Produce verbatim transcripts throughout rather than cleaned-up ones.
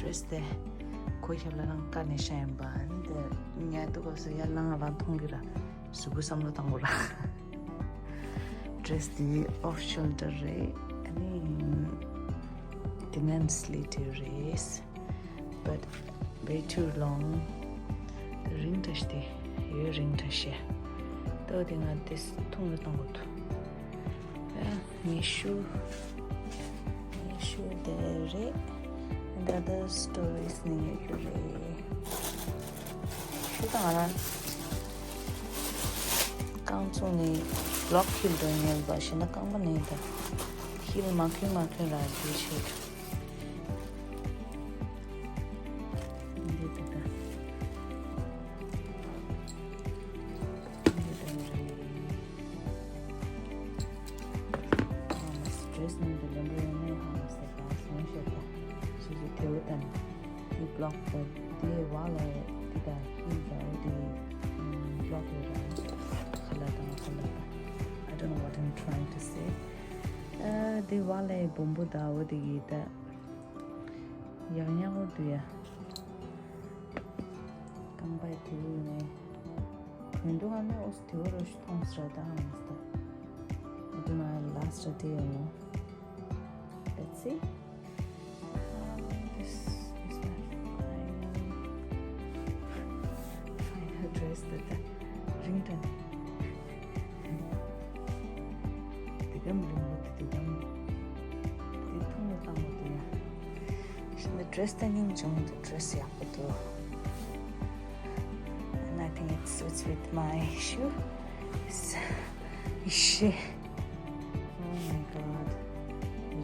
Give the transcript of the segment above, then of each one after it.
ཌེ་སི་དེ་ཁོ་ཞབས་ལ་རང་ཀ་ནས་ཤ་ཡིན་པ་འདི་ཉལ་དུ་གོ་སོ་ཡ་ལང་རང་མཐོང་གི་ར་གཟུགས་པོ་བསམ་བློ་བཏང་གོ་ར། ཌེ་སི་དེ་ཨོཕ་ཤོལ་ཌར་རེད། ཨ་ནི་དེ་ནས་སི་ལི་ཊེབ་རེད། But way too long. རིང་འདྲ་ཞིག་དེ་ཡོད་རིང་འདྲ་ཞིག་ད་དེ་ང་དེ་ཐུང་ལ་གཏོང་དགོས་འདུག་ངའི་ཤུ། ངའི་ཤུ་དེ་རེད། And other stories ནི་ངའི་ཤུ་རེད། ཤུ་དང་ང་རང་རྐང་བཙུགས་ནས་བི་ལོག་འཁྱེར་འགྲོ་ཉེན་པ་ཞེ་ན་རྐང་པ་ནས་ད་ཧིལ་མ་འཁྱོལ་མ་འཁྱོལ་ར་རྒྱུ་ཆེ། འདི་དེ་ད། འདི་དང་རེད། ཨ་མ་སི་ཌེ་སི་ནང་དུ་ལེན་པ་ཡོང་ནས་ཧ་མ་སི་ད་སོང་ཤོད་ད། སུ་སུ་དེ་བོ་དང་། འདི་བི་ལོག་ད་དེ་བ་ལ་དེ་ད་ཧིལ་ད་འོ་དེ་བི་ལོག་ཡོད་ར། ཁ་ལ་དང་ཁ་ལ་ད། I don't know what I'm trying to say. ཨ་དེ་བ་ལ་བོན་པོ་ད་འོ་དེ་གི་ད། ཡག་ཉག་འོ་དུ་ཡ། རྐང་པ་དེ་ཡིན་ནས། གོན་འདུག་ག་ནས་འོ་དེ་བོ་རོ་ཞིག་མཐོང་སྲ་ད་ཧང་སྟ། འོ་དུ་ན་ལ་སི་ཊི་ཡོད་ནོ། Let's see. Uh, this, this one. Final, final dress དེ་ད་རིང་དྲན། དེ་གམ་རིང་མོ་དེ་དེ་གམ། དེ་ཐུང་མོ་བཏང་མོ་དེ་ཡ། ཤི་ནི་ཌེ་སི་ད་སྙིང་རྗེ་མོ་འདུག་ཌེ་སི་ཡག་པོ་འདུག And I think it suits with my shoe. It's, ཤི། Oh my god.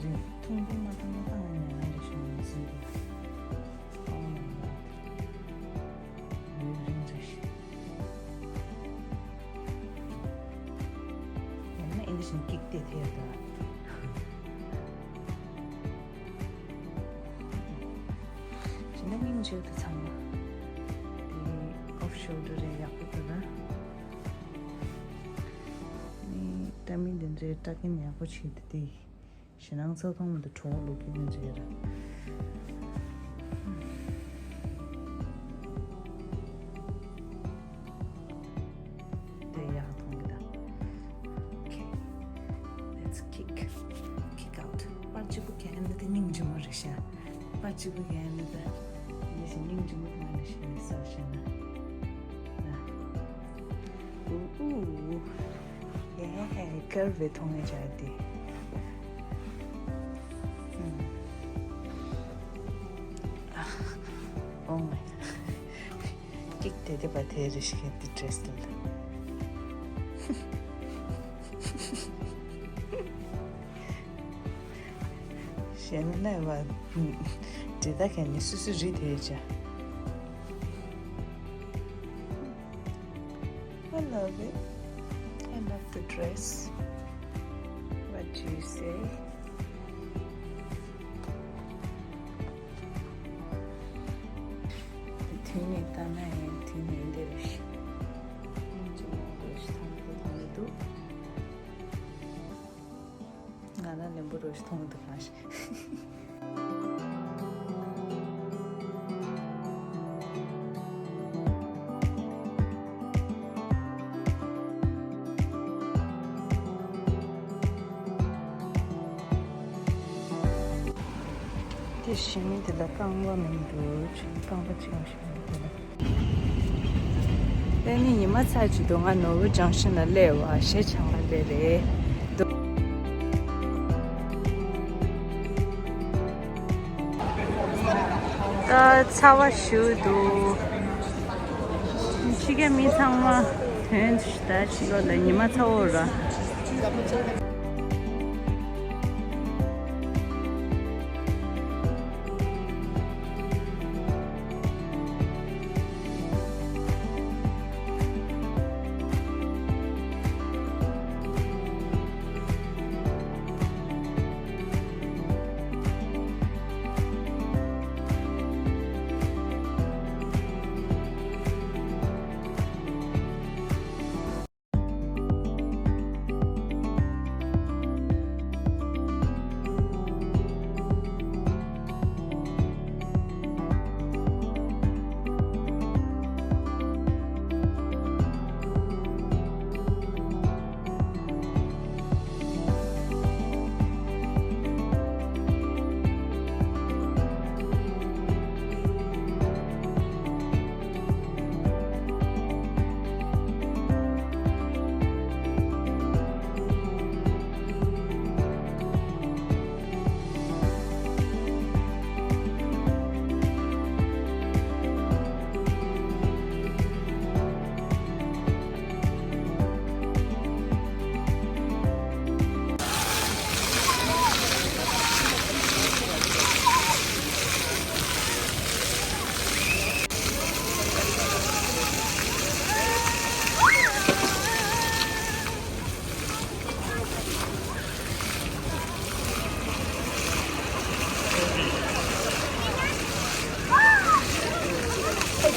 རིང་ཐུང་ཐུང་མ་བཏང་མ་བཏང་ང་ཉལ་ན་རེ་ཤི་མོ་ཟིན་འདུག Oh my god. ཡུན་རིང་རེད། ཡང་ན་ཨིན་ཇི་བཞིན་ཀིག་སྟེ་ཐེར་ད། བྱས་ན་སྙིང་རྗེ་དེ་ཚང་མ། དེ་ཨོཕ་ཤོལ་ཌར་རེད་ཡག་པོ་འདུག་ན། ནི་ཏ་མི་དེ་འདྲའི་སྐྲ་ཀིན་ཡག་པོ་བྱས་ཏེ་དེ། ཞེ་སྣང་ཚ་ཐོང་མི་འདུག་གྲོགས་ལུག་གི་མི་འཇིགས་ར། དེ་ཡག་ཐོང་གི་ད། Okay. Let's kick. Kick out. པར་གཅིག་པུ་གན་ནི་དེ་སྙིང་རྗེ་མོ་རེད་ཤག་པར་གཅིག་པུ་གན་ནི་ད། ཡེ་ཞིག་སྙིང་རྗེ་མོ་དེ་མ་ནི་ཞིག་ནི་ས་ཞེ་ན། ན། ཨུ་ཨུ། ཡེ་ཧེ་ཀར་བའི་ཐོང་ངེ་ཅག་དེ། Oh my. ཀིག་དེ་དེ་པ་དེ་རེ་ཞིག་དེ་ཌེ་སི་དེ་ལ། གཞན་ནས་བ། འདི་ད་གན་ནི་སུ་སུ་རི་དེ་ཅག I love it. I love the dress. What do you say? དེ་ནས་ལྟ་ན་ཡང་དེ་ནས་འདི་རེད། ཅི་མ་རེད་ཐང་དུ་ཐང་དུ། ང་ལ་ལན་པོ་རོ་ཞིག་མཐོང་འདུག་མ་ཤེས། དེ་ཞི་མི་དེ་ལ་རྐང་པ་མི་འདུག་རྐང་པ་གཅིག་ཞི་མི་དེ་ལ། དེ་ནི་ཉི་མ་ཚར་གཅིག་འདུག་ང་ནོར་བུ་ཇང་ཤིན་ལ་སླེབས་པ་གཞས་ཆང་ལ་སླེབས་རེད་འདུག་ད་ཚ་བ་ཞུ་འདུག་ཕྱི་རྒྱལ་མི་ཚང་མ་ཐོན་ད་ཕྱི་ལོགས་ལ་ཉི་མ་ཚ་བོ་ར།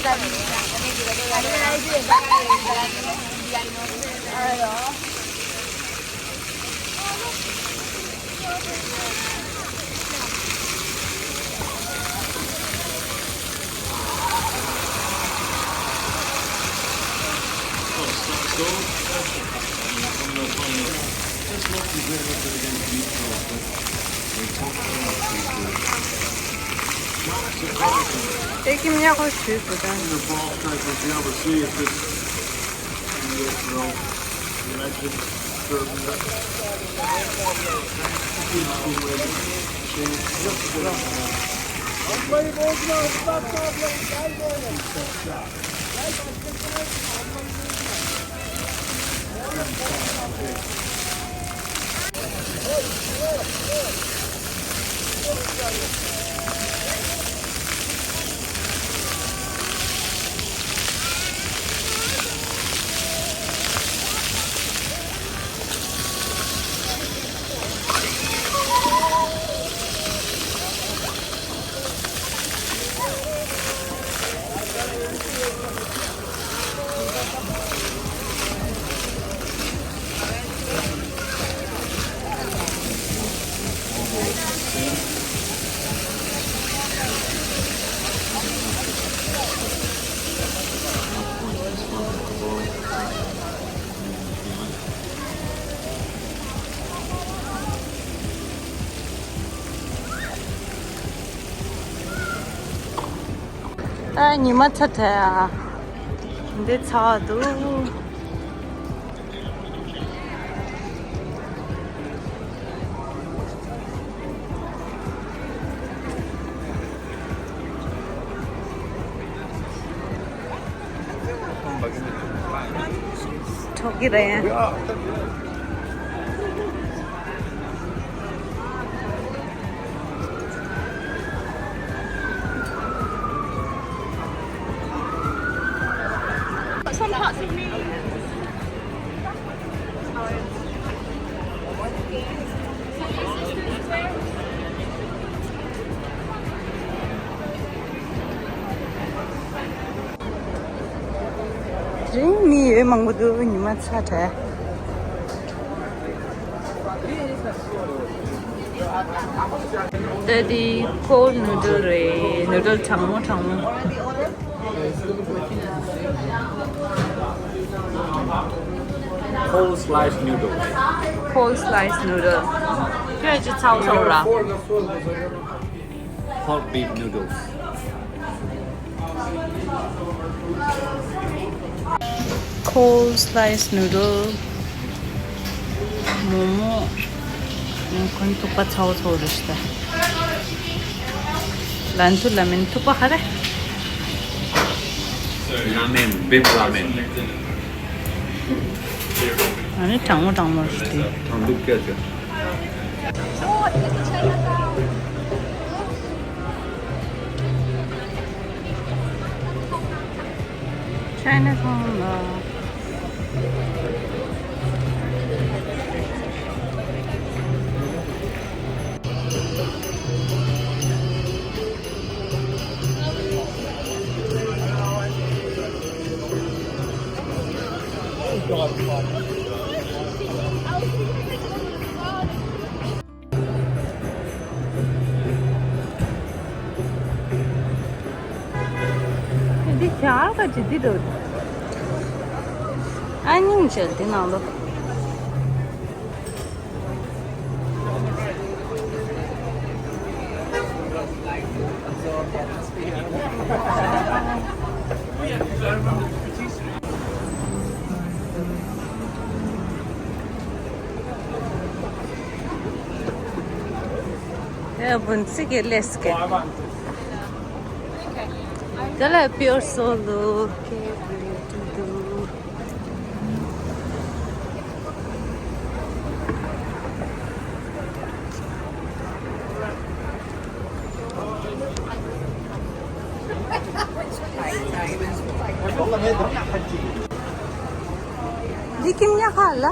དེ་ཁྱིམ་ཉག་ག་ཞུས་སུ་དང་། ད་ཉི་མ་ཚ་དྲག་ཡ། འདི་ཚ་བ་འདུག་འཕྲོག་གི་རེད། Some parts of me. དེ་རིང་མི་ཡོད་མང་པོ་འདུག་ཉི་མ་ཚ་དྲག་ད་འདི་ཀོལ་ནུ་ཌལ་རེད། ནུ་ཌལ་གྲང་མོ་གྲང་མོ། Cold sliced noodles. Cold sliced noodle. ཁྱོད་ཀྱི་ཚ་བོ་ཚ་བོ་ར། Pork beef noodles. Cold sliced noodle. མོག་མོག་ཁོང་ཐུག་པ་ཚ་བོ་ཚ་བོ་རེད་ཤག་ད། ལན་ཐུ་ལ་མེན་ཐུག་པ་ཧ་རེ། Ramen, beef ramen. ཨ་ནི་གྲང་མོ་གྲང་མོ་རེད་དེ། གྲང་འདུག་སྐད་ཆ། Chinatown ལ། འདི་ཞག་ག་ཅི་འདི་འགྲོ། ཨ་སྙིང་རྗེ་འདི་ནང་ལོ། ཡ་བུན་སི་གེ་ལེས་ཀེ། དེ་ལ་པིའོར་སོལ་ལོ་ཀེ་བི་ཏུ་དུ། འདི་ཁྱིམ་ཉག་ཁ་ལ།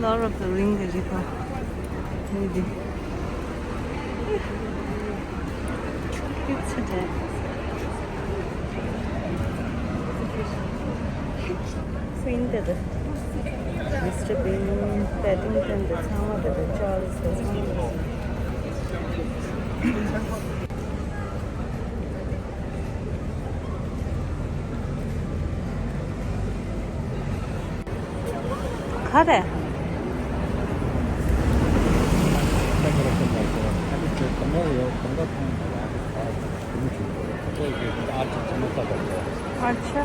Lord of the Ring གི་རིག་པ། ནི་འདི། It's a dance. Queen དེ་དང་། Mister Bean, Paddington དེ་ཚང་མ་དེ་དང་། Charles དེ་ཚང་མ་དེ། ག་རེ། अच्छा।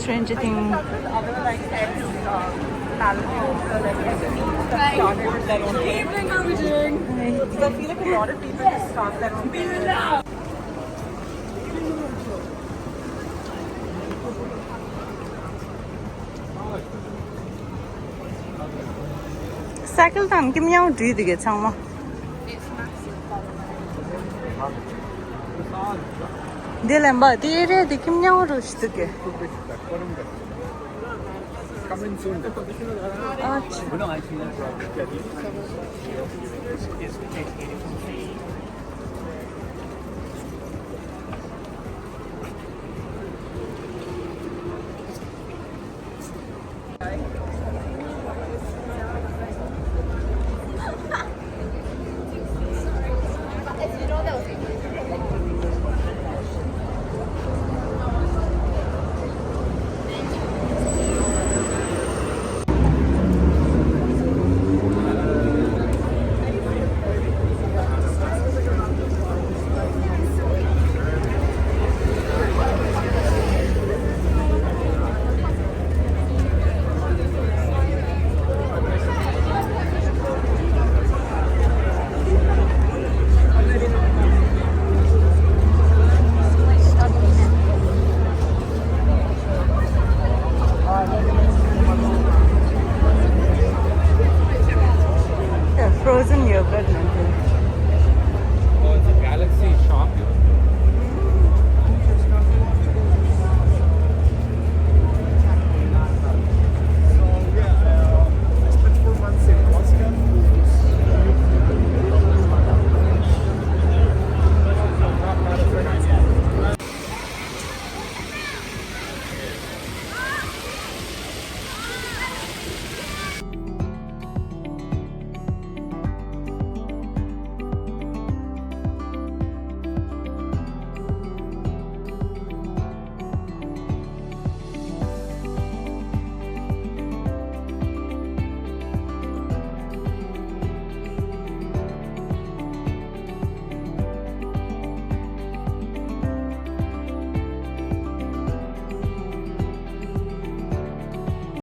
Stranger Things. Evening, how are we doing? Because I feel like a lot of people just start that on སའི་ཀལ་དང་ཀིམ་ཉའོ་འདྲུད་འདུག་གས་ཚང་མ། འདི་ལན་པ་འདི་ཨེ་རེད། འདི་ཀིམ་ཉའོ་རུ་ཞིག་འདུག་གས། Coming soon. ཨ་ཆ།